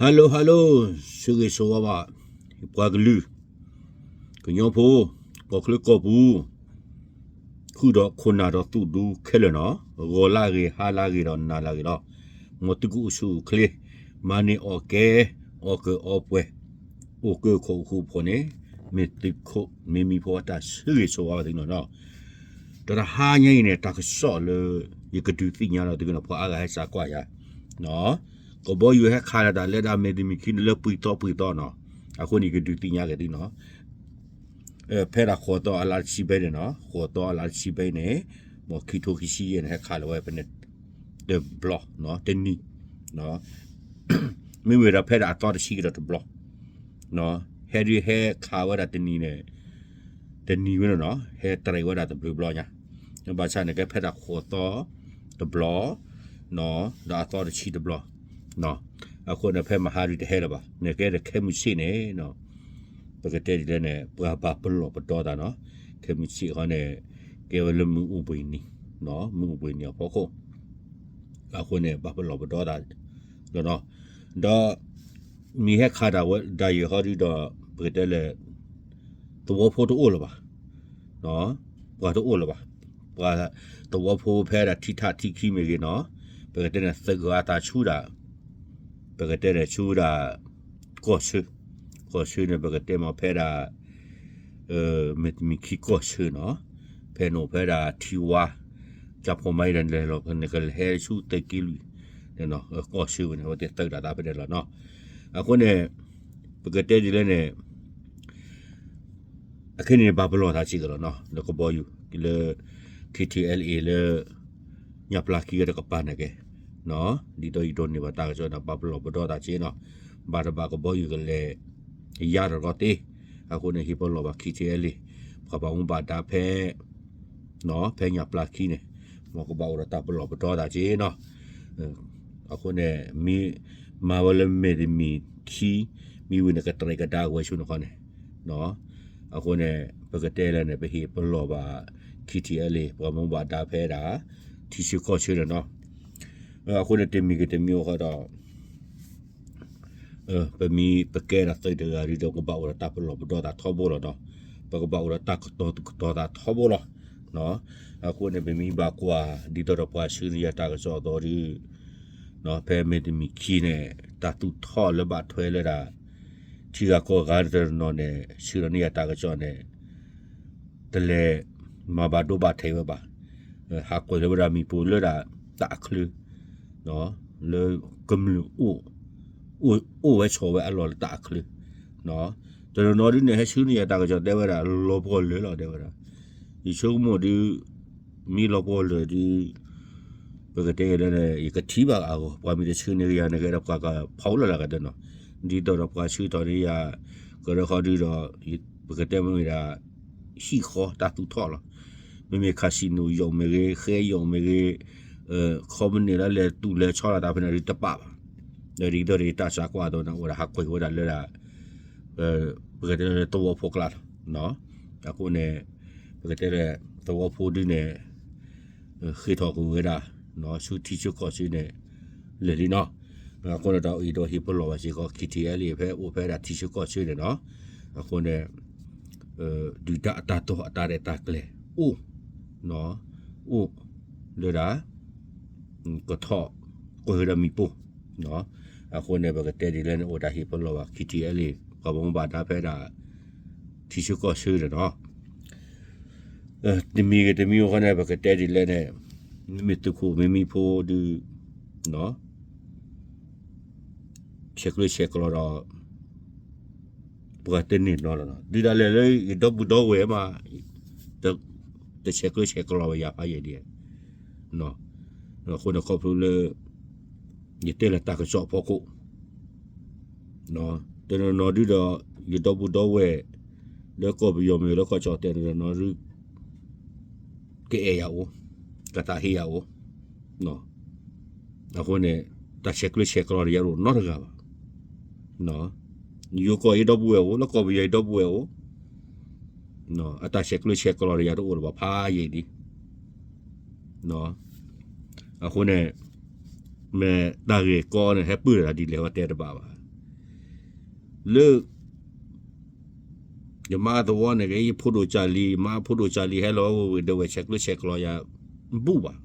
Hello hello, ဆၢဂ့ၤဆၢဝါဘၣ် ပှၤကလုာ် ကညီဖိ ကီၢ်ချၢကီၢ်ပူၤ ဃုာ်ဒီးခိၣ်နၢ်ဒီးသူၣ်ဒူခဲလၢာ်နီၤ, ဂီၤလၢဂ့ၤ ဟါလၢဂ့ၤဒီးနၤလၢဂ့ၤလီၤ. မ်သုကအိၣ်ဆူၣ်အိၣ်ချ့ မၤန့ၢ်အီၣ်ကဲ အီၣ်ကၢအီပှဲၤ အိၣ်ကၢခိၣ်အိၣ်ဃူအိၣ်ဖိးန့ၣ် မ့ၢ်သုးခိၣ်မ့မံဖိအတၢ်ဆၢဂ့ၤဆၢဝါဘၣ်သုနီၤ. တၢ်တဟါညါအံၤန့ၣ် တၢ်ကစီၣ်လၢ ယကဒုးသ့ၣ်ညါလီၤသုနီၤ, ပှၤအါဂၤဟဲစးကွၢ်ယၤ ကဘီယူၤဟဲခးလၢတၢ်လၢဒၣ်မ့ၢ်တမံၤခံန့ၣ်လၢပှဲၤသီပှဲၤသီနီၤ, အဃိန့ၣ် ယကဒုးသ့ၣ်ညါက့ၤသုနီၤ. ဖဲဒၣ်ဃိးသီအလါတဆံဘဲန့ၣ်နီၤ, ဃိးသီအလါတဆံဘဲန့ၣ် မ်ခံထိခံဆံယဲၢ်န့ၣ် ဟဲခးလီၤဝဲဖဲန့ၣ် တဘျီ, တနံၤ, မ့မ့ၢ်ဝဲဒၣ်ဖဲဒၣ်အသီတဆံကဒီးတဘျီ, ဟဲဒုးဟဲခးဝဲဒၣ်တနံၤန့ၣ် တနံၤဝဲန့ၣ်နီၤ, ဟဲတရံးဝဲဒၣ်တဘျုးဘျီညါ, ဘၣ်ဆၣ်န့ၣ်ကဲဖဲဒၣ်ဃိးသီတဘျီ ဒီးအသီတဆံတဘျီ, အဃိန့ၣ် ဖဲမဟါဒုးတဟဲလၢၤဘၣ်, နကဲဒီးခဲမုၢ်ဆ့ၣ်န့ၣ် ပကတဲဒ်လဲၣ်န့ၣ် ပှၤဘၣ်ပလီၢ်ပဒီသးနီၤ, ခဲမုၢ်ဆ့ၣ်ဃီန့ၣ် ကဲဝဲလၢမုၢ်အိၣ်ဘှံးနံၤ, မုၢ်အိၣ်ဘှံးနံၤအဖီခိၣ်, အဃိန့ၣ် ဘၣ်ပလီၢ်ပဒီသးလီၤနီၤ, ဒီး မ့ၢ်ဟဲခးဒၣ်ဝဲဒၣ်ယဲၢ်ဟီဒုဒီး ပကတဲလဲၣ် သဝီဖိတအိၣ်လၢၤဘၣ်, ပှၤတအိၣ်လၢၤဘၣ်, ပှၤသဝီဖိဖဲဒၣ်ထံထးထံခံမ့ၢ်ဂ့ၤနီၤ, ပကတဲန့ၣ် သုးဂၤအသးဆူဒၣ် ပကတဲန့ၣ်ဆူဒၣ် ကီၢ်ဆၢ, ကီၢ်ဆၢန့ၣ် ပကတဲမ့ၢ်ဖဲဒၣ် မ့ၢ်တမံၤခံကီၢ်ဆၢနီၤ, ဖဲန့ၣ်ဖဲဒၣ်ထံဝါ ကၠၣ်ဖိမါအံၤဒီးလဲၤလီၤ နကလဲၤဟဲဆူသုးက့လွံၢ် ကီၢ်ဆၢဝဲန့ၣ် အဝဲသ့ၣ်သုးဒၣ်သးဖဲဒၣ်လီၤနီၤ, အဃိန့ၣ် ပကတဲဒ်လဲၣ်န့ၣ် အခဲန့ၣ် ဘၣ်ပလီၢ်သးစ့ၢ်ကီးလီၤနီၤ, လၢကဘီယူၤ လၢ ခ့ထံအဲလ်အ့ လၢ ညၣ်ပျၢ်ခံကတကပၤန့ၣ်က့ၤ, ဒ်သိးယဒိးန့ၢ်ဘၣ်တၢ်ကစီၣ်န့ၣ် ဘၣ်ပလီၢ်ပဒီသးစ့ၢ်နီၤ, ဘၣ်တဘၣ်ကဘီယူၤကလဲၤ ယါတရီသ့, အဃိန့ၣ် ဟ့ၣ်ပလီၢ်ဘၣ် ခ့ထံအဲလ်အ့ ပှၤဘၣ်မူဘၣ်ဒါဖဲ ဖဲညၣ်ပျၢ်ခံန့ၣ် မ်ကဘၣ်အိၣ်ဒီးတၢ်ပလီၢ်ပဒီသးစ့ၢ်နီၤ, အဃိန့ၣ် မ့ၢ်မၤဝဲလၢမ့ၢ်တမံၤခံ မ့ၢ်ဝံၤန့ၣ် ကတြဲးကဒါကဝဲဆူန့ၣ်ခီန့ၣ်, အဃိန့ၣ် ပကတဲလဲၣ်န့ၣ် ပဟ့ၣ်ပလီၢ်ဘၣ် ခ့ထံအဲလ်အ့ ပှၤမူဘၣ်ဒါဖဲဒၣ် ထံဆၢကီၢ်ဆၢန့ၣ်နီၤ, အဃိန့ၣ် တမံၤဂ့ၤတမံၤဂ့ၤဃီဒီး ပမ့ၢ်ပကဲဒၣ်သုးတဂၤဒ်ဒီး ကဘၣ်အိၣ်ဒီးတၢ်ပလီၢ်ပဒီသးထီဘိလီၤနီၤ, ပကဘၣ်အိၣ်ဒီးတၢ်ကတီၤသူၣ်ကတီၤသးထီဘိလီၤ, အဃိန့ၣ် ပမ့ၢ်ဘၣ်ကွၢ် ဒ်သိးဒီးပှၤဆှၢန့ၢ်ယၤတၢ်ကစီၣ်အသိးဒီး ဖဲမ့ၢ်တမံၤခံန့ၣ် တၢ်သူၣ်ထီၣ်လၢဘၣ်ထွဲလၢဒၣ် ထံဂၤကီၢ်ဂၤတနီၤန့ၣ် ဆှၢဒီးန့ၢ်ယၤတၢ်ကစီၣ်န့ၣ် တလဲၤမၤဘၣ်ဒိဘၣ်ထံးဝဲဘၣ်, ဟးကွံာ်လၢဝဲဒၣ်မံၤပိာ်လၢဒၣ်တၢ်အချၢ လၢကမျၢၢ် အိၣ်ဝဲဆိးဝဲအလီၢ်လၢတၢ်အချၢ, တနီၤနီၤဒုန့ၣ် ဟဲဆှၢန့ၢ်ယၤတၢ်ကစီၣ်တဲဝဲဒၣ် လီၤပှီၢ်လၢာ်လီၤတဲဝဲဒၣ်, ယဆိကမိၣ်ဒု မ့ၢ်လီၤပှီၢ်လၢာ်ဒု ပကတဲလၢ ယကထံၣ်ဘၣ်အဂီၢ် ပှၤမ့ၢ်တဆှၢန့ၢ်ယၤန့ၣ်ကဲဒီး ပှၤကဖီလၢ်လၢ်ကတၢၢ်နီၤ, ဒ်သိးဒီးပှၤဆှၢထီၣ်န့ၢ်ယၤ ကရၢခီဒုဒီး ပကတဲမ့ၢ်ဝဲဒၣ် ဟံၣ်ဃီတၢ်သူၣ်ထီၣ်လီၤ, မ့မ့ၢ် casino ယိာ်မ့ၢ်ဂ့ၤ ဃဲယိာ်မ့ၢ်ဂ့ၤ ခီပနံၣ်လၢလဲၤတူၢ်လဲၤဆီလီၤတၢ်ဖဲန့ၣ်ဒုတပာ်ဘၣ်, ဒ်သိးဒီးတၢ်စးကွၢ်အသိးန့ၣ် အိၣ်ဝဲဒၣ်ဟးကွံာ်ဝဲဒၣ်လၢဒၣ် ပကတဲလၢသဝီဖိကျါလီၤ, အဃိန့ၣ် ပကတဲလၢသဝီဖိဒုန့ၣ် ဃ့ထီၣ်ကွံာ်ဝဲဒၣ် ဆူထံဆၢကီၢ်ဆၢန့ၣ် လၢာ်လံနီၤ, အဃိန့ၣ်ဒီးအံၤဒီးဟ့ၣ်ပလီၢ်ဘၣ်စ့ၢ်ကီး ခ့ထံအဲလ်အ့ ဖဲအိၣ်ဖဲဒၣ်ထံဆၢကီၢ်ဆၢန့ၣ်နီၤ, အဃိန့ၣ် ဒုၣ်ဒါအတၢ်တိာ်အတၢ်ရဲၣ်တၢ်ကျဲၤ အိၣ် အိၣ်လၢဒၣ် ကထီၣ်ကွံာ်ဝဲဒၣ်မံၤပိာ်, အဃိန့ၣ် ပကတဲဒ်လဲၣ်န့ၣ် အိၣ်ဒၣ်ဟ့ၣ်ပလီၢ်ဘၣ် ခ့ထံအဲလ်အ့ ပှၤဘၣ်မူဘၣ်ဒါဖဲဒၣ် ထံဆၢကီၢ်ဆၢန့ၣ်နီၤ, တမံၤဂ့ၤတမံၤဂ့ၤဃီန့ၣ် ပကတဲဒ်လဲၣ်န့ၣ် မ့မ့ၢ်သုးခိၣ်မ့မံဖိဒု ဆဲးကျၢဆဲးကျိးဒီး ပှၤတန့ၢ်နီၤလီၤနီၤ, ဒုးဒၣ်လဲာ်လၢယဒီပုၢ်ဒီဝဲၢ်မး တဆဲးကျၢဆဲးကျိးဝဲယၤဖးယံာ်ဒံး, အဃိန့ၣ်ခီဖျိလၢ ယတဲလၢတၢ်ကစီၣ်အဖီခိၣ် တနီၤနီၤဒုဒီး ယဒီပုၢ်ဒီဝဲၢ် လၢကီၢ်ပယီၤမ့ၢ်လၢကီၢ်ကၠီၣ်တဲာ်တနီၤနီၤဒု ကအဲၣ်ယၤအိၣ်, ကသးဟ့ယၤအိၣ်, အဃိန့ၣ် တၢ်ဆဲးကျၢဆဲးကျိးန့ၣ် ယတအိၣ်နီတဂၤဘၣ်, ယိၤကီၢ်ယဒီပုၢ်ဝဲၢ်အိၣ် လၢကီၢ်ပယီၤယဒီပုၢ်ဝဲၢ်အိၣ်, အတၢ်ဆဲးကျၢဆဲးကျိးန့ၣ် ယတအိၣ်လၢၤဘၣ်ဖးယံာ်ဒံး, အဃိန့ၣ် မ့ၢ်တၢ်ဂ့ၢ်ကီန့ၣ် ဟဲပၢၢ်တၢ်ဒ်လဲၣ်ဝဲတဲတဘၣ်ဘၣ် လၢ ယမါသဝီန့ၣ်က့ ယဖိဒိၣ်ကၢ်လံၤ, ယမါဖိဒိၣ်ကၢ်လံၤဟဲလီၤဝဲဝံၤဒီး ဝဲဆဲးကျၢဆဲးကျိးယၤ ဘူၣ်ဘၣ်,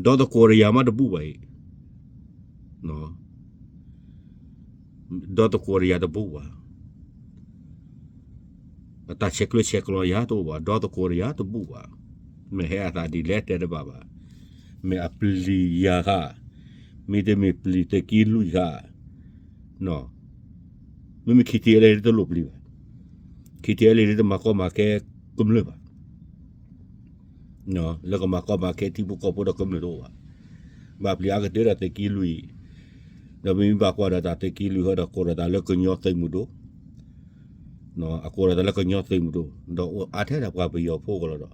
ဒီသကိးဒီးယၤမးတဘူၣ်ဘၣ်အံၤ, ဒီသကိးဒီးယၤတဘူၣ်ဘၣ်, အတၢ်ဆဲးကျၢဆဲးကျိးယၤတအိၣ်ဘၣ်, ဒီသကိးဒီးယၤတဘူၣ်ဘၣ်, မ့ၢ်ဟဲအသးဒ်လဲၣ်တဲတဘၣ်ဘၣ်, မ့ၢ်အပျံၤယၤဧါ, မ့တမ့ၢ်ပျံၤသုးက့လွံၢ်ဧါ, မ့မ့ၢ် KTLA တလိၣ်ပျံၤဘၣ်, KTLA တမၤကီမၤခဲကမျၢၢ်ဘၣ်, လၢကမၤကီမၤခဲထံဖိကီၢ်ဖိဒီးကမျၢၢ်တအိၣ်ဘၣ်, ဘၣ်ပျံၤအါကတၢၢ်ဒီးသုးက့လွံၢ်, ဒီးပမ့ၢ်ဘၣ်ကွၢ်ဒီးတၢ်သုးက့လွံၢ်ဟဲဒီးကိးဒီးတၢ်လၢကညီသုးမုၢ်ဒိၣ် အကိးဒီးတၢ်လၢကညီသုးမုၢ်ဒိၣ်, ဒီးအိၣ်အါထဲဒၣ်ပှၤပယီၤဖိကလီၤဒီး,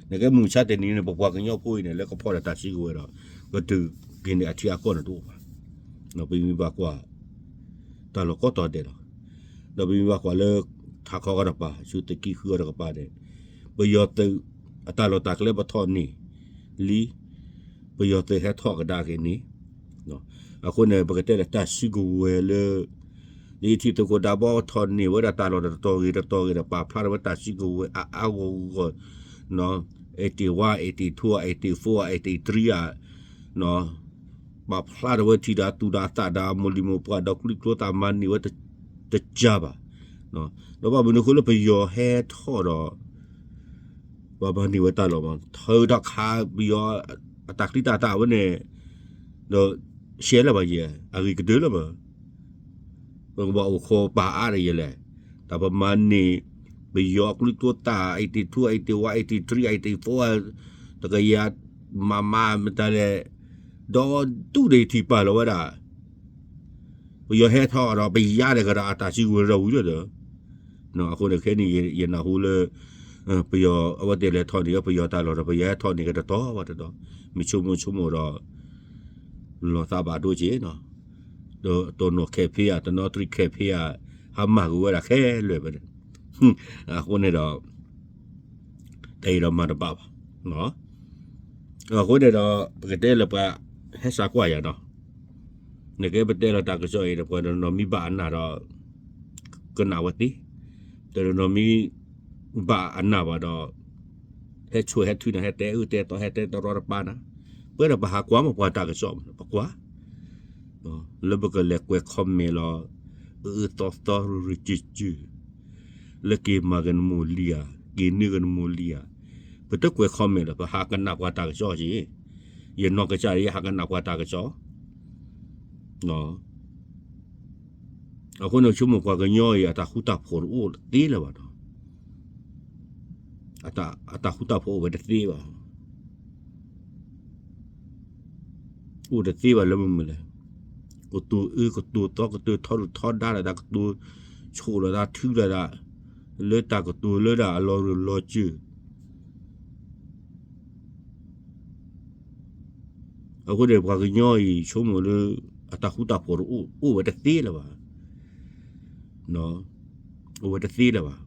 နကဲမုၢ်မဆါတနံၤန့ၣ် ပပှၤကညီဖိအံၤန့ၣ် လၢကဖီၣ်ဒီးတၢ်စုကဝဲၤဒီး ကတုၤက့ၤန့ၣ်အထံအကီၢ်န့ၣ်တအိၣ်ဘၣ်, ပမ့ၢ်ဘၣ်ကွၢ် တၢ်လီၢ်ကိးတီၤဒဲးလီၤ, ဒီးပမ့ၢ်ဘၣ်ကွၢ်လၢ ထးခီကီၢ်တကပၤ ဆူသုးက့ဃုအီၤတကပၤန့ၣ်, ပယီၤသုး အတၢ်လီၢ်တၢ်ကျဲပထီၣ်န့ၢ်လံ ပယီၤသုးဟဲထီၣ်ကဒါက့ၤန့ၣ်, အဃိန့ၣ် ပကတဲလၢတၢ်စုကဝဲၤလၢ လၢယထံၣ်သုးခိၣ်ဒၢဘီထီၣ်န့ၢ်ဝဲဒၣ်တၢ်လီၢ်တတီၤဂ့ၤတတီၤဂ့ၤဒီး ပာ်ဖျါထီၣ်ဝဲတၢ်စုကဝဲၤအါအါဂီၢ်ဂီၢ်, eighty one, eighty two, eighty four, eighty three ဧါ, ပာ်ဖျါထီၣ်ဝဲထံၣ်ဒီးသူၣ်ဒီးသးဒီးအမိၢ်လံၤမိၢ်ပှၢ်ဒီးကျံကျိသးမၤန့ၢ်ဝဲတကၢဘၣ်, ဒီးဘၣ်မနုၤအဃိလၢပယီၤဟဲထီၣ်ဒီး ပှၤမၤန့ၢ်ဝဲတၢ်လီၢ်မး ထုးထီၣ်ခးပယီၤ အတၢ်ချံတၢ်သၣ်ဝဲန့ၣ်, ဒီး ရှဲလၢၤဘၣ်ယဲ, အဂ့ၤကတၢၢ်လၢၤဘၣ်, ပကဘၣ်အိၣ်ခိးပာ်အါဒီးယဲလဲၣ်, တၢ်ပမၤန့ၢ် ပယီၤအကျံကျိသၣ် eighty two, eighty one, eighty three, eighty four တကယၤ မမမတၤလဲၣ်, ဒီးဒူၣ်ဒီးယထံၣ်ပာ်လီၤဝဲဒၣ် ပယီၤဟဲထီၣ်ဒီးပယါဒီးကဒီးအတၢ်စုကဝဲၤဒီးဝံၤလီၤဒီး, အဃိန့ၣ်ခဲန့ၣ် ယနၢ်ဟူလၢ ပယီၤအဝဲသ့ၣ်လဲၤထီၣ်န့ၢ်ပယီၤတၢ်လီၢ်ဒီး ပယီၤဟဲထီၣ်န့ၢ်ကဒီးတတီၤဘၣ်တတီၤ, မ့ၢ်ဆိကမိၣ်ဆိကမိၣ်ဒီး လီၤသးဘၣ်ဒိက့ၤနီၤ, ဒီးတနီၤခဲဖ့ဧါ တနီၤတရံးခဲဖ့ဧါ, ဟးမၤက့ၤဝဲဒၣ်ခဲလၢာ်ဝဲန့ၣ်, အဃိန့ၣ်ဒီး တၢ်အံၤဒီးမၤတဘၣ်ဘၣ်, အဃိန့ၣ်ဒီး ပကတဲလၢပှၤဟဲစးကွၢ်ယၤနီၤ, နကဲပတဲလီၤတၢ်ကစီၣ်အံၤဒီး ပှၤတနီၤမံဘၣ်အနၢ်ဒီး ကနၣ်ဝဲသ့, တနီၤမံဘၣ်အနၢ်ဘၣ်ဒီး ဟဲဆိၣ်ဟဲထုနၤ ဟဲတဲအၢတဲသီ ဟဲတဲတရီတပါနၤ, ပဝဲဒၣ်ပဟးကွၢ်မ့ၢ်ပှၤတၢ်ကစီၣ်မး ပကွၢ် လၢပကလဲၤကွဲး comment လီၤ, အၢအၢသီသီရူၤရူၤစုၤစုၤ, လၢက့ၤမၤက့ၤနမိၢ်လံဧါ, က့ၤနုာ်က့ၤနမိၢ်လံဧါ, ပတကွဲး comment လီၤ, ပဟးကနၣ်ပှၤတၢ်ကစီၣ်က့ၤ, ယနီၢ်ကစၢ်ယဟးကနၣ်ပှၤတၢ်ကစီၣ် အဃိန့ၣ် ဆိကမိၣ်ပှၤကညီအံၤ အတၢ်ဃူတၢ်ဖိးတအိၣ်တသ့လၢၤဘၣ်နီၤ, အတၢ်ဃူတၢ်ဖိးအိၣ်ဝဲတသ့ဘၣ်, အိၣ်တသ့ဘၣ်လၢမနုၤလဲၣ်, ကတိၤအၢကတိၤသီ ကတိၤထီဒုၣ်ထီဒါလိာ်သး ကတိၤဆိၣ်လိာ်သးထုလိာ်သး, လၢတၢ်ကတိၤလၢဒၣ်အလီၤရူၤလီၤစၢၤ အဃိန့ၣ် ပှၤကညီအံၤ ဆိကမိၣ်လၢ အတၢ်ဃူတၢ်ဖိးတအိၣ် အိၣ်ဝဲတသ့လၢၤဘၣ်, အိၣ်ဝဲတသ့လၢၤဘၣ်,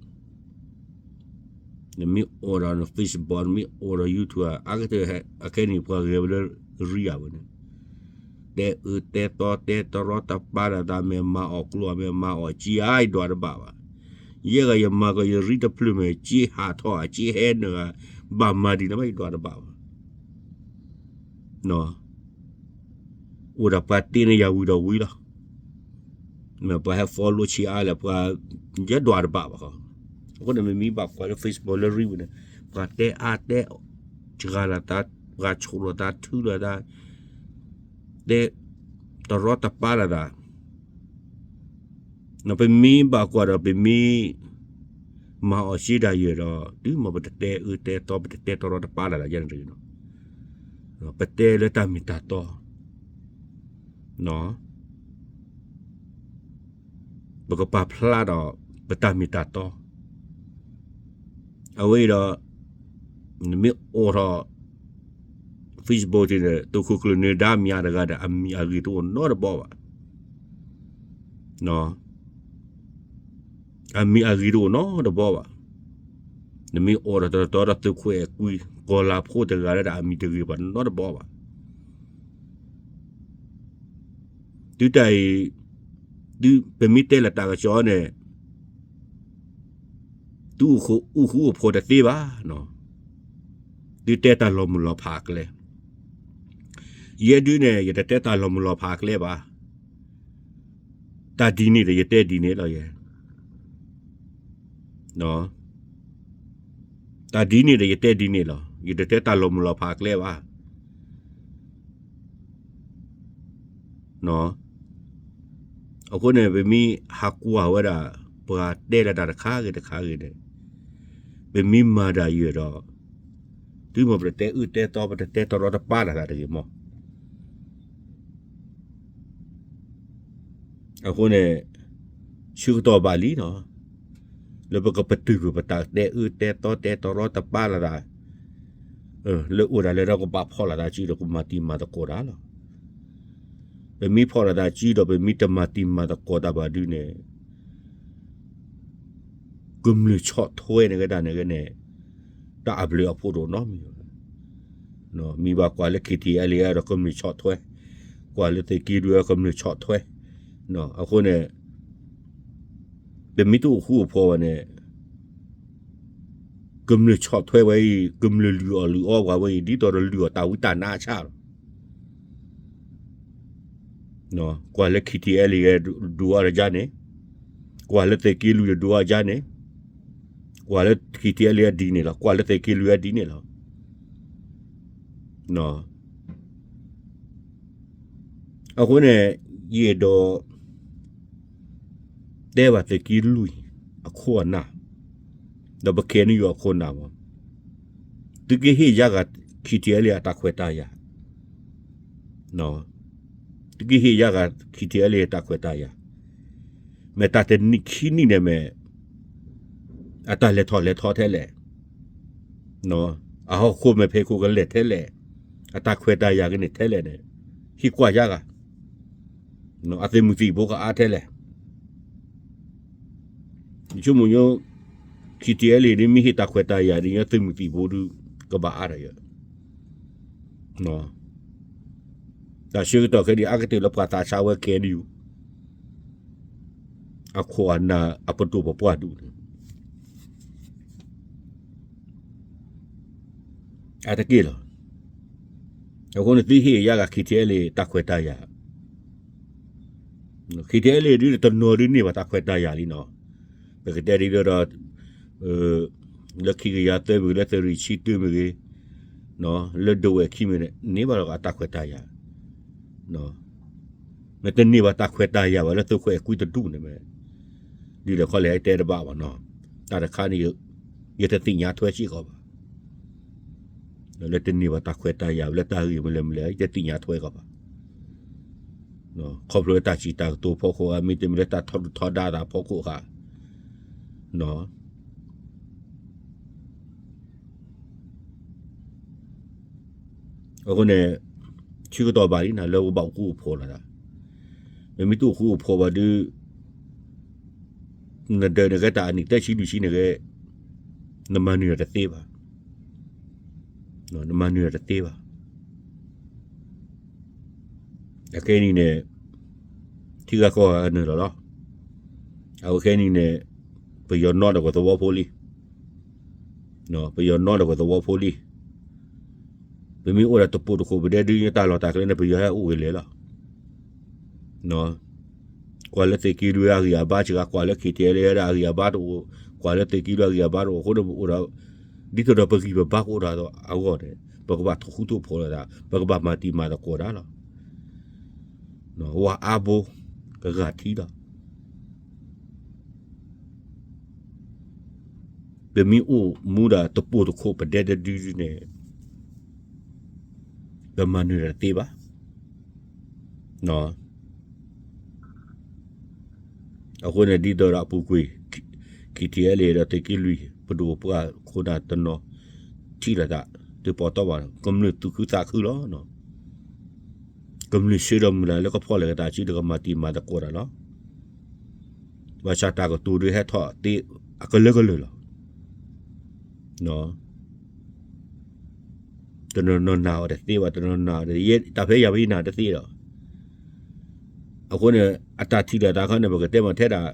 နမ့ၢ်အိၣ်ဒီး Facebook နမ့ၢ်အိၣ်ဒီး YouTube အါကတၢၢ် အခဲန့ၣ် ပှၤဂဲၤဝဲလၢရံအဝဲန့ၣ်, တဲအၢတဲသီ တဲတရီတပါလိာ်သး မ့ၢ်မၤအီၣ်ကျိ မ့ၢ်မၤအီၣ်စ့ဧါ ယဒွးတဘၣ်ဘၣ်, ယဲဂၤယမၤကီးယရံတဖျၢၣ်မ့ၢ် စ့ဟးထီၣ်ဧါ စ့ဟဲနုာ်ဧါ, ဘၣ်မၤဒ်န့ၣ်ဘၣ် ယဒွးတဘၣ်ဘၣ် အိၣ်ဒီးပှၤတ့န့ၢ်ယၤဝံၤဒီးဝံၤလီၤ, မ့ၢ်ပှၤဟဲ follow ဆံးအါလဲၣ် ပှၤ ယဒွးတဘၣ်ဘၣ်ဃီ, အဃိန့ၣ် မ့မ့ၢ်ဘၣ်ကွၢ်လၢ Facebook လၢရံဝဲန့ၣ် ပှၤတဲအါတဲစှၤလိာ်သး, ပှၤဆိၣ်လိာ်သးထုလိာ်သး, တဲတရီတပါလိာ်သး ပမ့ၢ်ဘၣ်ကွၢ်ဒီး ပမ့ၢ်မၤအီၣ်စ့ဒၣ်ယဲၢ်ဒီး တုၤမ့ၢ်ပတတဲအၢတဲသီ ပတတဲတရီတပါလိာ်သးယဲၢ်န့ၣ်တဂ့ၤနီၤ, ပတဲလၢတၢ်မ့ၢ်တၢ်တီ, ပကပာ်ဖျါဒီး ပတၢ်မ့ၢ်တၢ်တီ အဝဲအံၤဒီး နမ့ၢ်အိးထီၣ် Facebook န့ၣ် သုးခိၣ်ကျၢၢ်နၢၤဒါမံၤအါတဂၤဒီး အမံၤအဂ့ၤတအိၣ်နီတဘီဘၣ်, အမံၤအဂ့ၤတအိၣ်နီတဘီဘၣ်, နမ့ၢ်အိးထီၣ်တတီဒီးသုးခိၣ်အဲၣ်ကွံ ကီၤလၤဖိတဂၤလၢဒီး အမံၤတဂ့ၤဘၣ်နီတဘီဘၣ် တုၤတၢ်အံၤ, တၢ် ပမ့ၢ်တဲလၢတၢ်ကစီၣ်န့ၣ် သုအိၣ်ဃူအိၣ်ဖိးတသ့ဘၣ်, သုတဲတၢ်လီၤမုၢ်လီၤဖးအကျဲ, ယဲဒုန့ၣ် ယတတဲတၢ်လီၤမုၢ်လီၤဖးအကျဲဘၣ်, တၢ်ဒ်န့ၣ်ဒီးယတဲဒ်န့ၣ်လီၤယဲ, တၢ်ဒ်န့ၣ်ဒီးယတဲဒ်န့ၣ်လီၤ, ယတတဲတၢ်လီၤမုၢ်လီၤဖးအကျဲဘၣ်. အဃိန့ၣ် ပမ့ၢ်ဟးကွၢ်ဝဲဒၣ် ပှၤတဲလၢတၢ်တခါဂ့ၤတခါဂ့ၤန့ၣ်, ပမ့ၢ်မၤဒၣ်ယဲဒီး တုၤမ့ၢ်ပတတဲအၢတဲသီ ပတတဲတရီတပါလိာ်သးတဂ့ၤမး. အဃိန့ၣ် ဆၢကတီၢ်ဘၣ်လံနီၤ, လၢပကပတုာ်ကွံာ်ပတၢ်တဲအၢတဲသီတဲတရီတပါလိာ်သး, လၢအိၣ်ဒၣ်လဲာ်ဒီးကဘၣ်ဖီၣ်လိာ်သးစုဒီးကမၤတံၤမၤသကိးတၢ်လီၤ. ပမ့ၢ်ဖီၣ်လိာ်သးစုဒီး ပမ့ၢ်တမၤတံၤမၤသကိးတၢ်ဘၣ်ဒုန့ၣ် ကမျၢၢ်ဆီၣ်ထွဲန့ၣ်ကဒၣ်န့ၣ်ဂ့ၤန့ၣ် တၢ်အဘျုးအဖှိၣ်တအိၣ်နီတမံၤဘၣ်. မ့ၢ်ဘၣ်ကွၢ်လၢ ခံထံၣ်အဲလ့ၣ် ဒီးကမျၢၢ်ဆီၣ်ထွဲ, ကွၢ်လၢသုးက့လွံၢ်ဒီးကမျၢၢ်ဆီၣ်ထွဲ, အဃိန့ၣ် ပမ့ၢ်တအိၣ်ဃူအိၣ်ဖိးဘၣ်န့ၣ် ကမျၢၢ်ဆီၣ်ထွဲဝဲအံၤ ကမျၢၢ်လုၢ်အီၣ်လုၢ်အီပှၤဝဲအံၤ ဒ်သိးဒီးလုၢ်အီၣ်တၢ်ဝံတၢ်နါအဆၣ်လီၤ. ကွၢ်လၢ ခံထံၣ်အဲလ့ၣ် ဒိးအီၤတကါန့ၣ်, ကွၢ်လၢသုးက့လွံၢ်ဒိးအီၤတကါန့ၣ်, ကွၢ်လၢ ခံထံၣ်အဲလ့ၣ် ဒ်န့ၣ်လီၤ, ကွၢ်လၢသုးက့လွံၢ်ဒ်န့ၣ်လီၤ. အဃိန့ၣ် ယအဲၣ်ဒိး တဲဘၣ်သုးက့လွံၢ်အခိၣ်အနၢ်, ဒီးပ KNU အခိၣ်အနၢ်မး, သုကဟ့ၣ်ယါဂၤ ခံထံၣ်အဲလ့ၣ် အတၢ်ခွဲးတၢ်ယာ်, သုကဟ့ၣ်ယါဂၤ ခံထံၣ်အဲလ့ၣ် အတၢ်ခွဲးတၢ်ယာ်, မ့ၢ်တၢ်တနံၣ်ခံနံၣ်န့ၣ်မ့ၢ် အတၢ်လဲၤထီၣ်လဲၤထီထဲလဲၣ်, အဟီၣ်ခိၣ်မဲာ်ဖံးခိၣ်ကလဲၤထဲလဲၣ်, အတၢ်ခွဲးတၢ်ယာ်ကန့ၣ်ထဲလဲၣ်န့ၣ် ဟ့ၣ်ကွၢ်ယါဂၤ, အသုးမုၢ်သံၣ်ဘိကအါထဲလဲၣ်. ယဆိကမိၣ်ညိ ခံထံၣ်အဲလ့ၣ် ဒ်မ့ၢ်ဟ့ၣ်တၢ်ခွဲးတၢ်ယာ်ဒ်န့ၣ် သုးမုၢ်သံၣ်ဘိဒုး ကဘၣ်အါထီၣ်ယဲ, တၢ်ဆၢကတီၢ်ခဲအံၤ အါကတၢၢ်လၢပှၤသးဆါဝဲ KNU အခိၣ်အနၢ်အပဒိၣ်ပပှၢ်ဒူၣ်န့ၣ် အါတက့ၢ်လီၤ. အဃိန့ၣ် သုဟ့ၣ်ယါဂၤ ခံထံၣ်အဲလ့ၣ် တၢ်ခွဲးတၢ်ယာ်, ခံထံၣ်အဲလ့ၣ် ဒ်တနီၤဒုးန့ၢ်ဘၣ်တၢ်ခွဲးတၢ်ယာ်လံနီၤ, ပကတဲဒ်ဒီး လၢခံကယၤသၢမ့ၢ်ဂ့ၤ လၢသုးရ့ၣ်ဆံတၢမ့ၢ်ဂ့ၤ, လၢဒဝဲၢ်ခံမ့ၢ်ဂ့ၤန့ၣ် န့ၢ်ဘၣ်လီၤအတၢ်ခွဲးတၢ်ယာ်, မ့ၢ်တန့ၢ်ဘၣ်တၢ်ခွဲးတၢ်ယာ်ဘၣ် လၢသုးခိၣ်အဲၤကွံတဒူၣ်န့ၣ်မ့ၢ် ဒ်လဲၣ်ခီလဲၣ် တဲတဘၣ်ဘၣ်နီၤ, တၢ်တခါန့ၣ် ယတသ့ၣ်ညါထွဲစ့ၢ်ကီးဘၣ်, လၢတန့ၢ်ဘၣ်တၢ်ခွဲးတၢ်ယာ် လၢတၢ်ဂ့ၢ်မနုၤလဲၣ်မနုၤလဲၣ် ယတသ့ၣ်ညါထွဲကီးဘၣ်, ခီဖျိလၢတၢ်စံးတၢ်ကတိၤဖီခိၣ်ဧါ မ့တမ့ၢ်လၢတၢ်ထီဒုၣ်ထီဒါသးဖီခိၣ်ဧါ အဃိန့ၣ် ဆၢကတီၢ်ဘၣ်လံနၤ လၢပဘၣ်အိၣ်ဃူအိၣ်ဖိးလိာ်သး, ပမ့ၢ်တအိၣ်ဃူအိၣ်ဖိးဘၣ်ဒီး နဒၢးန့ၣ်ကဲတၢ်အနံၣ်သၢဆံလွံၢ်ဆံန့ၣ်ကဲ နမၤနၢၤတသ့ဘၣ်, နမၤနၢၤတသ့ဘၣ်. အခဲအံၤန့ၣ် ထံဂၤကီၢ်ဂၤနၢၤလီၤလီၤ. အဝဲခဲအံၤန့ၣ် ပယီၤနီၣ်ဒီးပသဝီဖိလံ, ပယီၤနီၣ်ဒီးပသဝီဖိလံ. ပမ့ၢ်အိၣ်ဒီးတပိာ်တခိၣ်ပဒဲဒုး တၢ်လီၢ်တၢ်ကျဲန့ၣ် ပယီၤဟဲအိၣ်ဂ့ၤလဲၣ်လီၤ. ကွၢ်လၢသုးက့လွံၢ်အဂံၢ်အဘါစှၤဂၤ, ကွၢ်လၢ ခံထံၣ်အဲလ့ၣ် အဂံၢ်အဘါတအိၣ်, ကွၢ်လၢသုးက့လွံၢ်အဂံၢ်အဘါတအိၣ်အဃိန့ၣ် ပအိၣ်ဒီး ဒ်သိးဒီးပဂံၢ်ပဘါကအိၣ်ဒီးအဂီၢ်န့ၣ် ပကဘၣ်ထီၣ်ဃူထီၣ်ဖိးလိာ်သး, ပကဘၣ်မၤတံၤမၤသကိးတၢ်လီၤ. ဝၤအါဘိ ကဂၤထံလီၤ. ပမ့ၢ်အိၣ်မူဒီးတပိာ်တခိၣ်ပဒဲတဒုန့ၣ် ပမၤနၢၤတၢ်တသ့ဘၣ်. အဃိန့ၣ် ဒ်သိးဒီးအပူၤကွံာ် ခံထံၣ်အဲလ့ၣ် ဒီးသုးက့လွံၢ် ပဒိၣ်ပပှၢ်ခိၣ်နၢ်တနီၤ ထံၣ်လိာ်သး တပီၤတီဘၣ် ကမျၢၢ်သူၣ်ခုသးခုလီၤ. ကမျၢၢ်ဆၢဒီးမုၢ်လၢ်လၢကဖီၣ်လဲၤက့ၤတၢ်စုဒီးကမၤတံၤမၤသကိးတၢ်လီၤ. ဘၣ်ဆၣ်တၢ်ကတိၤဒုးဟဲထီၣ်သ့အကလၢကလၢာ်လီၤ. တနီၤနီၤနာ်အီၤတသ့ဘၣ်, တနီၤနီၤနာ်အီၤတသ့, တၢ်ဖဲယၤဖဲယနာ်တသ့ဒီး, အဃိန့ၣ် အတၢ်ထံၣ်လိာ်သးခီန့ၣ် ပကတဲမ့ၢ်ထဲဒၣ်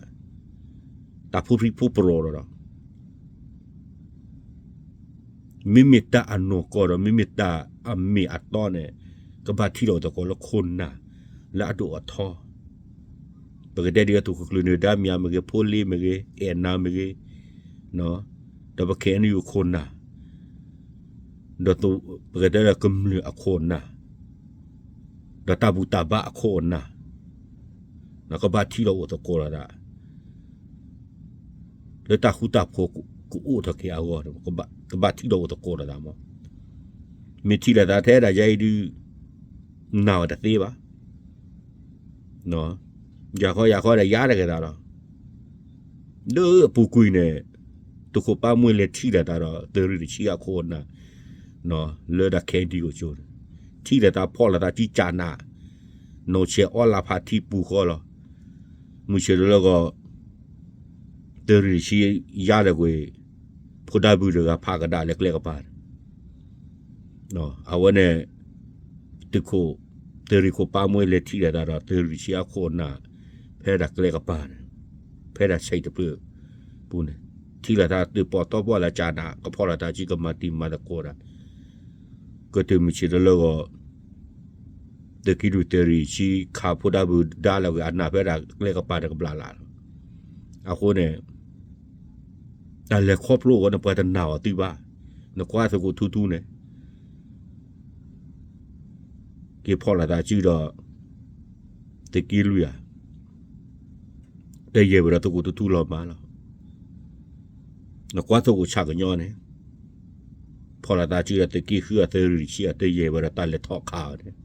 တၢ်ဖိဖြံဖိပြိးဒီး မ့မ့ၢ်တၢ်အနီၢ်ကီၢ်ဒီး မ့မ့ၢ်တၢ်အမ့ၢ်အတီန့ၣ် ကဘၣ်ထံၣ်လိာ်အိၣ်သကိးလၢခိၣ်နၢ် လၢအဒိၣ်အထီ ပကတဲဒ်သိးသုးခိၣ်ကျၢၢ်နၢၤဒါမံၤမ့ၢ်ဂ့ၤ, ဖိလ့မ့ၢ်ဂ့ၤ, အဲၣ်နၤမ့ၢ်ဂ့ၤ, ဒီးပခဲအံၤန့ၣ်အခိၣ်နၢ်, ဒီးပကတဲလၢကမျၢၢ်အခိၣ်နၢ်, ဒီးတၢ်ဘူၣ်တၢ်ဘါအခိၣ်အနၢ်, ကဘၣ်ထံၣ်လိာ်အိၣ်သကိးလိာ်သး လၢတၢ်ဃူတၢ်ဖိးကအိၣ်ထီၣ်က့ၤအဂီၢ် ကဘၣ်ထံၣ်လိာ်အိၣ်သကိးလိာ်သးမး. မ့ၢ်ထံၣ်လိာ်သးထဲဒၣ်ယဲအံၤဒုး နာ်ဝဲတသ့ဘၣ်. ယၤခီယၤခီဒီးယၤတက့ၤသးလီၤ. လၢအပူၤကွံာ်န့ၣ် သုးခိၣ်ပၢ်မှဲလဲၤထံၣ်လိာ်သးဒီး သုးရ့ၣ်တဆံအခိၣ်အနၢ် လၢဒၣ်ခဲဒံကၠိန့ၣ် ထံၣ်လိာ်သးဖီၣ်လိာ်သးစုကၢ်နး နီၢ်ဆဲးအီလၢ်ဖးထံပူၤဃီလီၤ. မုၢ်ဆ့ၣ်တလၢဂီၤ သုးရ့ၣ်တဆံယါလၢကွံာ် ဖိဒါဘုၣ်တဂၤဖးကဒါလၢကျဲကပၤန့ၣ် အဝဲန့ၣ် သုးခိၣ် သုးရ့ၣ်ခိၣ်ပၢ်မှဲလဲၤထံၣ်လိာ်သးဒီး သုးရ့ၣ်တဆံအခိၣ်အနၢ် ဖဲဒၣ်ကျဲကပၤန့ၣ် ဖဲဒၣ်ဆံးတဖျၢၣ်ပူၤန့ၣ် ထံၣ်လိာ်သးသုးပီၣ်တီပီၣ်လၢကၢ်နး ကဖီၣ်လိာ်သးစုကမၤတံၤမၤသကိးဒၣ် ကတၢၢ်မုၢ်ဆ့ၣ်တလၢဂီၤ သုးက့လွံၢ်သုးရ့ၣ်ဆံ ခးဖိဒါဘုၣ်ဒါလၢဝဲအနၢ်ဖဲဒၣ်ကျဲကပၤန့ၣ်ကဘျးလၢ်လီၤ. အဃိန့ၣ် တၢ်လဲၤခီဖျိအဂီၢ်န့ၣ် ပှၤတနာ်အီၤသုဘၣ်. နကွၢ်သုးခိၣ်ထူထူန့ၣ် က့ၤဖီၣ်လိာ်သးစုဒီး သုးက့လွံၢ်ဧါ တယဲၢ်ဝဲဒီးသုးခိၣ်ထူထူလီၤမးလီၤ. နကွၢ်သုးခိၣ်ဆၣ်ကညီန့ၣ် ဖီၣ်လိာ်သးစုဒီးသုးက့ဃုအသုးရ့ၣ်ဆံအတယဲၢ်ဝဲဒီးတၢ်လဲၤထီၣ်ခးအီၤန့ၣ်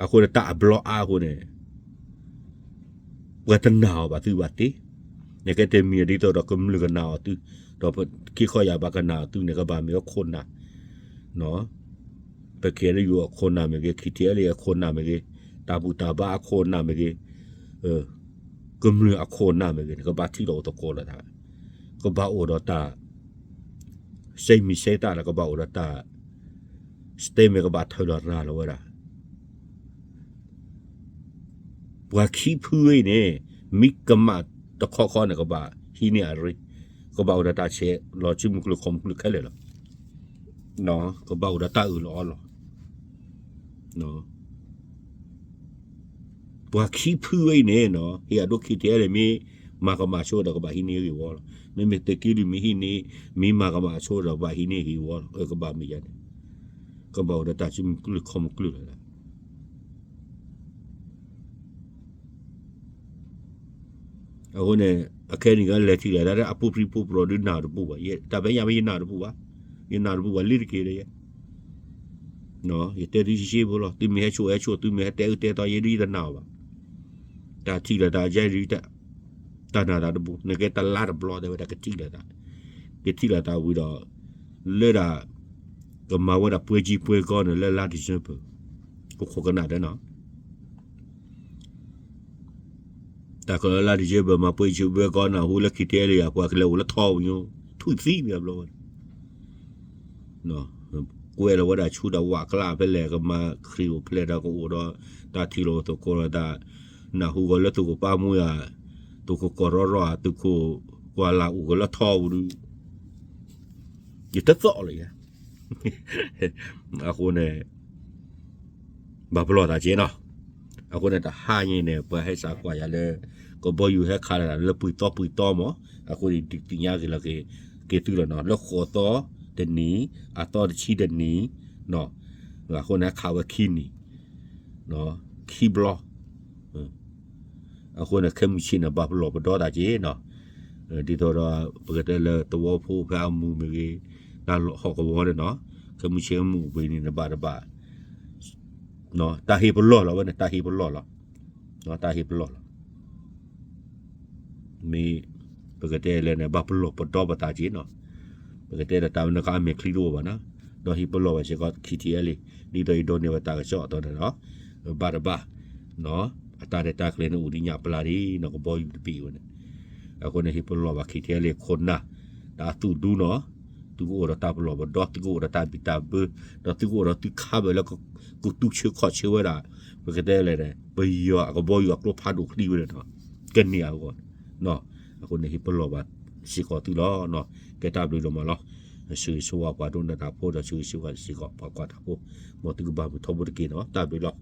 အဃိန့ၣ်တၢ်အဘျီအါအဃိန့ၣ် ပှၤတနာ်အီၤဘၣ်သုဘၣ်သ့. နကဲတမံၤဒ်သိးဒီးကမျၢၢ်ကနာ်အီၤသု, ဒီးပခံခီယၢ်ဘၣ်ကနာ်အီၤသုန့ၣ် ကဘၣ်မ့ၢ်ဝဲခိၣ်နၢ်, ပကဲလၢယိၤအခိၣ်နၢ်မ့ၢ်ဂ့ၤ, ခံထံအဲလ့ၣ်အခိၣ်နၢ်မ့ၢ်ဂ့ၤ, တၢ်ဘူၣ်တၢ်ဘါအခိၣ်နၢ်မ့ၢ်ဂ့ၤ, ကမျၢၢ်အခိၣ်နၢ်မ့ၢ်ဂ့ၤန့ၣ် ကဘၣ်ထံၣ်လိာ်အိၣ်သကိးလိာ်သး, ကဘၣ်အိၣ်ဒီးတၢ် စဲမံၤစဲသၣ်ဒီးကဘၣ်အိၣ်ဒီးတၢ် statement ကဘၣ်ထၢလီၤရၤလီၤဝဲဒၣ် ပှၤခံဖုအံၤန့ၣ် မ့ၢ်ကမၣ်တခီခီန့ၣ် ကဘၣ်ဟံးန့ၢ်အရ့, ကဘၣ်အိၣ်ဒီးတၢ်ဆဲးလီၤစုမုၢ်ကျိၤခီၣ်မုၢ်ကျိၤခဲလၢာ်လီၤ. ကဘၣ်အိၣ်ဒီးတၢ်အၢၣ်လီၤအီလီၤ. ပှၤခံဖုအံၤန့ၣ် ဟ့ၣ်အဒိခံထံအဲလ့ၣ် မ့ၢ်မၤကမၣ်ဆိဒီးကဘၣ်ဟံးန့ၢ်ဂ့ၢ်ဝီလီၤ. မ့မ့ၢ်သုးက့လွံၢ်မ့ၢ်ဟံးန့ၢ် မ့ၢ်မၤကမၣ်ဆိဒီးကဘၣ်ဟံးန့ၢ်ဂ့ၢ်ဝီလီၤ. ကဘၣ်မ့ၢ်ယၤန့ၣ် ကဘၣ်အိၣ်ဒီးတၢ်စုမုၢ်ကျိၤခီၣ်မုၢ်ကျိၤလီၤ. အဃိန့ၣ် အခဲနံၣ်ကလဲၤထံၣ်လိာ်သးလၢအပူၤဖျံးပူၤပြိးဒုးနၢ်တပူၤဘၣ်, တၢ်ဖဲညါမ့ၢ်ယနၢ်တပူၤဘၣ်, ယနၢ်တပူၤဘၣ်လံတက့ၢ်ဒီးယဲ, ယတဲသုရှဲရှဲဖိလီၤ, သုမ့ၢ်ဟဲဆိၣ်ဟဲဆိၣ် သုမ့ၢ်ဟဲတဲအၢတဲသီယဲဒုးယတနာ်အီၤဘၣ်. တၢ်ထံၣ်လိာ်သးယဲဒုး တၢ်နာ်သးတပူၤ, နကဲတလါတဘျီ တဲဝဲဒၣ်ကထံၣ်လိာ်သး, ကထံၣ်လိာ်သးဝံၤဒီး လၢဒၣ် ကမၤဝဲဒၣ်ပွဲကြီးပွဲကောင်းန့ၣ် လၢလါ December ကခိၣ်ကနၣ်ဒီးနီၤ တၢ်ကလၢလါ December မၤပွဲကြီးပွဲကောင်းန့ၣ် အဃိလၢခံထံအဲလ့ၣ်အပှၤကလဲၤအိၣ်လၢထီပူၤညိ ထူၣ်သံမ့ၢ်အဘျီဝဲ ကွဲးလီၤဝဲဒၣ်ဆူဒီးဝးကျါဖဲလဲၣ် ကမၤခရံာ်အိၣ်ဖျဲၣ်ဒီးကအိၣ်ဒီး တၢ်ထံၣ်လိာ်သကိးလိာ်သး, နၢ်ဟူဂီၤလၢသုးခိၣ်ပၢ်မူယၤ, သုးခိၣ်ကီၢ်ရီရီဧါ, သုးခိၣ်ကွၢ်လၢ်အိၣ်ကလၢထီပူၤဒုး ယတသီၣ်လၢၤယဲ အဃိန့ၣ် ဘၣ်ပလီၢ်သးက့နီၤ. အဃိန့ၣ် တဟါညါန့ၣ် ပှၤဟဲစးကွၢ်ယၤလၢ ကဘီယူၤဟဲခးလၢပှဲၤသီပှဲၤသီမး, အဃိန့ၣ် ဒုးသ့ၣ်ညါက့ၤလီၤက့ၤသုလီၤနီၤ, လၢဃိးသီတနံၤ, အသီတဆံတနံၤ, အဃိန့ၣ် ဟဲခးဝဲခံနံၤ, ခံဘျီ အဃိန့ၣ် ခဲမုၢ်ဆ့ၣ်န့ၣ် ဘၣ်ပလီၢ်ပဒီသးက့နီၤ. ဒ်သိးဒီး ပကတဲလၢသဝီဖိဖဲအမူးမ့ၢ်ဂ့ၤ, တၢ်ဟီၣ်ကဝီၤန့ၣ်နီၤ, ခဲမုၢ်ဆ့ၣ်မုၢ်အိၣ်ဘှံးနံၤန့ၣ် ဘၣ်တဘၣ် တၢ်ဟ့ၣ်ပလီၢ်လီၤဝဲန့ၣ် တၢ်ဟ့ၣ်ပလီၢ်လီၤ. တၢ်ဟ့ၣ်ပလီၢ်လီၤ. မ့ၢ် ပကတဲလၢန့ၣ် ဘၣ်ပလီၢ်ပဒီပသးက့နီၤ. ပကတဲဒီးတၢ်ဝဲန့ၣ်ကအမဲာ်ချံတအိၣ်ဘၣ်နီၤ. ဒီးဟ့ၣ်ပလီၢ်ဘၣ်စ့ၢ်ကီး ခံထံအဲလ့ၣ် ဒ်သိးယဒိးန့ၢ်ဝဲတၢ်ကစီၣ်အသိးန့ၣ်ဒီး ဘၣ်တဘၣ် အတၢ်ရဲၣ်တၢ်ကျဲၤန့ၣ်အိၣ်ဒ်ညၣ်ပျၢ်ဒ်နီၤ ကဘီယူၤတဘ့ၣ်ဝဲန့ၣ်. အဃိန့ၣ် ဟ့ၣ်ပလီၢ်ဘၣ် ခံထံအဲလ့ၣ် ခိၣ်နၢ် တၢ်သူၣ်ဒူနီၤ. သုကအိၣ်ဒီးတၢ်ပလီၢ်ပဒီ, သုကအိၣ်ဒီးတၢ်ဘံၣ်တၢ်ဘၢ, ဒီးသုကအိၣ်ဒီးသုခါဘၢၣ်လၢ ကတူၢ်ဆၢခီၣ်ဆၢဝဲဒၣ်, ပကတဲလဲၣ်န့ၣ် ပယီၤအကဘီယူၤအကျိဖးဒိၣ်ချံဝဲန့ၣ်ဒီး ကန့ၢ်အဂီၢ်န့ၣ်, အဃိန့ၣ် ဟ့ၣ်ပလီၢ်ဘၣ်စ့ၢ်ကီးသုလီၤ. ကဲတၢ်ဘျုးဒိၣ်မးလီၤ. ဆၢဂ့ၤဆၢဝါပှၤဒိကနၣ်တၢ်ဖိဒီး ဆၢဂ့ၤဆၢဝါစ့ၢ်ကီးပှၤကွၢ်တၢ်ဖိ, မ်သုကဘၣ်မုာ်ထီဘိတက့ၢ်န့ၣ်, တၢ်ဘျုးလီၤ.